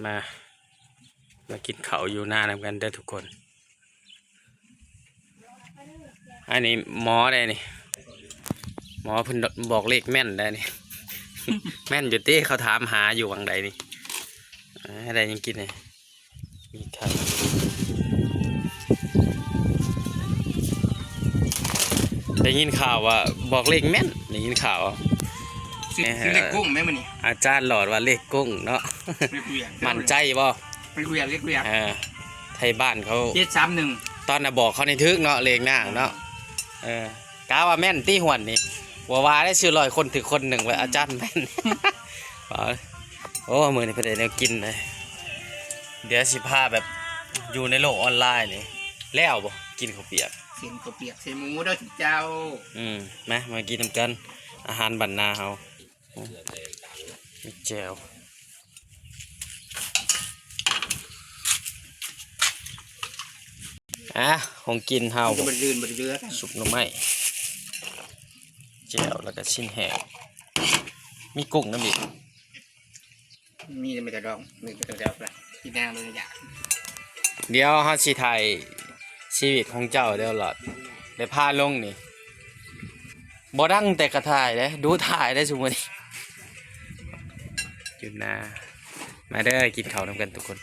ມາ ມາກິນເຂົ້າຢູ່ນານຳກັນເດີທຸກຄົນ. ອັນນີ້ໝໍໄດ໋ນີ້ ໝໍເພິ່ນບອກເລກແມ່ນໄດ໋ນີ້. ແມ່ນຢູ່ຕິ ເຂົາຖາມຫາຢູ່ຫວ່າງໃດນີ້. ເອີ ໄດ້ຫຍັງກິນນີ້? ມີໄຂ່ ໄດ້ຍິນຂ່າວວ່າບອກເລກແມ່ນ ໄດ້ຍິນຂ່າວ ຊື້ ເອີ ຊື້ເລກກຸ້ງແມ່ນມື້ນີ້ ອາຈານຫຼອດວ່າເລກກຸ້ງເນາະ ເລກວຽກ ໝັ້ນໃຈບໍ່? ເລກວຽກ ເລກວຽກ ເອີ ໄທບ້ານເຂົາ ເຈັດສາມໜຶ່ງ ຕອນນະບອກເຂົານີ້ຖືກເນາະ ເລກນາງເນາະ ເອີ ກະວ່າແມ່ນຕິຫວດນີ້ ບໍ່ວ່າໄດ້ຊື້ຮ້ອຍຄົນຖືກຄົນໜຶ່ງ ວ່າອາຈານແມ່ນ ໂອ້ ມື້ນີ້ເພິ່ນໄດ້ແນວກິນເລີຍ ດຽວຊິພາແບບຢູ່ໃນໂລກອອນລາຍນີ້ ແລ້ວບໍ່? ກິນເຂົ້າປຽກ ເສັ້ນເຂົ້າປຽກໃສ່ໝູເດີເຈົ້າ. ອືມ ມາ ມາກິນນຳກັນ ອາຫານບ້ານນາເຮົາ ມີແຈ່ວ ອ່າ ຂອງກິນເຮົາ ມັນກໍບໍ່ໄດ້ລື່ນບໍ່ໄດ້ເຫຼືອກັນ ຊຸບໜໍ່ໄມ້ ແຈ່ວ ແລ້ວກໍຊີ້ນແຫ້ງ ມີກຸ້ງນຳອີກ. ມີແຕ່ ມີແຕ່ດອງ ມີແຕ່ແຊວລະ ກິນແນວເລີຍຢາກ ດຽວເຮົາຊິຖ່າຍຊີວິດຂອງເຈົ້າເດີຫຼອດ ໄດ້ພາລົງນີ້ ບໍ່ດັງແຕ່ກະຖ່າຍເດ້ ດຸຖ່າຍເດ້ຊຸມື້ນີ້ ຢູ່ນາ ມາເດີ ກິນເຂົ້ານຳກັນທຸກຄົນ.